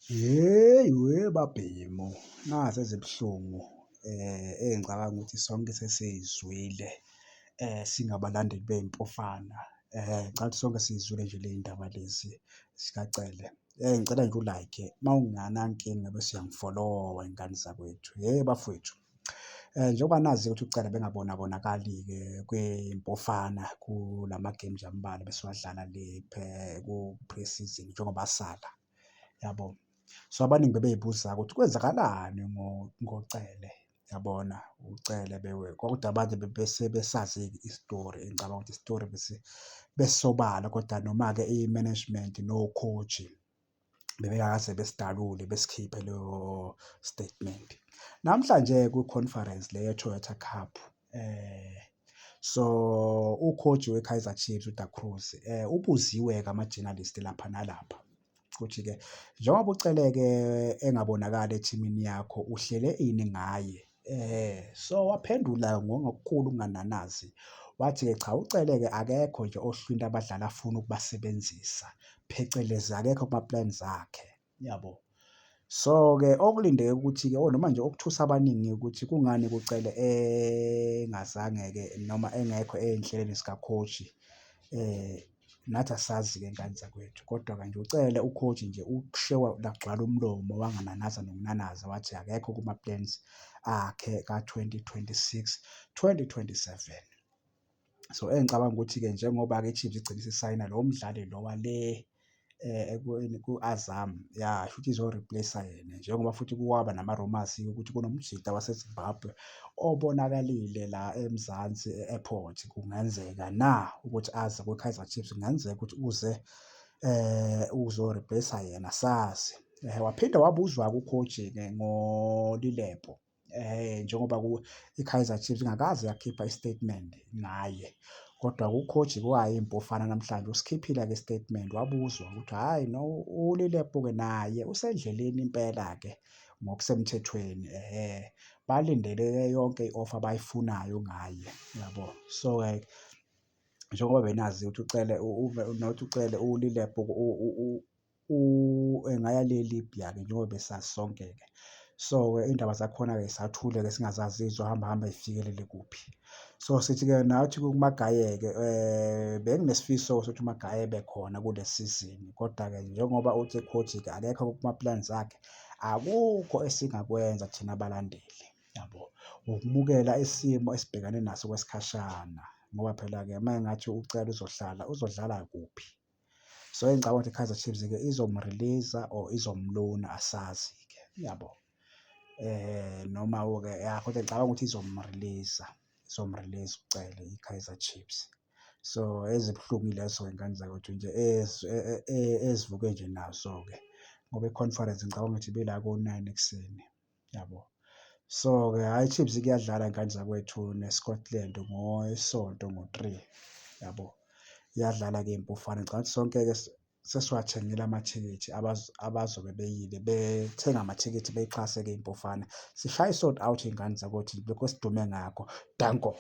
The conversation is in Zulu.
Hheyi webabhemu, nazi ezibuhlungu engicabanga ukuthi sonke sesiy'zwile singabalandeli bey'Mpofana. Ngicabanga ukuthi sonke siy'zwile nje ley'ndaba lezi zikaCele. Ngicela nje u-like uma unganankinga bese uyangifolowa y'ngane zakwethu. Hhe bafowethu, njengoba nazi ukuthi uCele ubengabonakali-ke kwiMpofana kulama-game nje ambalwa ebesiwadlala le ku-pre-season njengoba asala, yabo. So abaningi bebey'buza-ke ukuthi kwenzakalani ngoCele, yabona? UCele kodwa abanye bese besazi-ke isitori, ngicabanga ukuthi isitori besisobala kodwa noma-ke i-management no-coach bebengakaze besidalule besikhiphe leyo statement. Namhlanje kwi-conference le ye-Toyota Cup so u-coach we-Kaizer Chiefs uDa Cruz ubuziwe-ke ama-journalist lapha nalapha ukuthi-ke njengoba uCele-ke engabonakali ethimini yakho uhlele ini ngaye? So waphendula ngokukhulu ukungananazi wathi-ke cha uCele-ke akekho nje ohlwini abadlali afuna ukubasebenzisa phecelezi akekho kuma-plans akhe yabo. So-ke okulindeke ukuthi-ke or noma nje okuthusa abaningi ukuthi kungani kuCele engazange-ke noma engekho ey'nhlelweni zika-coach nathi asazi-ke ngane zakwethu. Kodwa-ke nje uCele u-coach nje ukushe lagcwala umlomo wangananaza nokunanaza wathi akekho kuma-plans akhe ka-2026, 2027. So engicabanga ukuthi-ke njengoba-ke i-Chiefs igcine isisayina lo mdlali lo wale ku-Azam, ya shuthi izo-replace-a yena njengoba futhi kwaba nama-rumours ukuthi kunomjita waseZimbabwe obonakalile la eMzansi e-airport. Kungenzeka na ukuthi aze kwi-Kaizer Chiefs? Kungenzeka ukuthi uze uzo-replace-a yena, asazi. Waphinde wabuzwa-ke u-coach-ke ngoLilepo. Njengoba i-Kaizer Chiefs ingakaze yakhipha i-statement ngaye, kodwa u-coach wayo iMpofana namhlanje usikhiphile-ke i-statement wabuzwa ukuthi hhayi no uLilepo-ke naye usendleleni impela-ke ngokusemthethweni balindele-ke yonke i-offer abayifunayo ngaye yabo. So-ke njengoba benazi ukuthi uCele not uCele uLilepo engaya le Libya-ke njengoba besazi sonke-ke. So-ke iy'ndaba zakhona-ke y'sathule-ke singazazi zizohamba hambe y'fikelele kuphi. So sithi-ke nathi kuMagaye-ke benginesifiso sokuthi uMagaye ebe khona kule sizini kodwa-ke njengoba uthi coach-ke akekho kuma-plans akhe, akukho esingakwenza thina abalandeli yabo. Ukumukela isimo esibhekane naso okwesikhashana ngoba phela-ke uma engathi uCele uzohlala uzodlala kuphi? So engicabanga ukuthi i-Kaizer Chiefs-ke izom-release-a or izom-loan-a asazi-ke yabo. Noma-ke ya kodwa ngicabanga ukuthi izom-release-a, izom-release uCele i-Kaizer Chiefs. So ezibuhlungu ilezo-ke ngane zakwethu nje ezivuke nje nazo-ke ngoba i-conference ngicabanga ukuthi ibila ko-9 ekuseni yabo. So-ke hhayi i-Chiefs kuyadlala ngane zakwethu ne-Scotland ngoSonto ngo-3 yabo. Iyadlala-ke iMpofana ngicabanga ukuthi sonke-ke sesiwathengile amathikithi abazobe beyile bethenga amathikithi beyixhase-ke iMpofana. Sishaye i-sold out iy'ngane zakwethu lokhu esidume ngakho. Danko.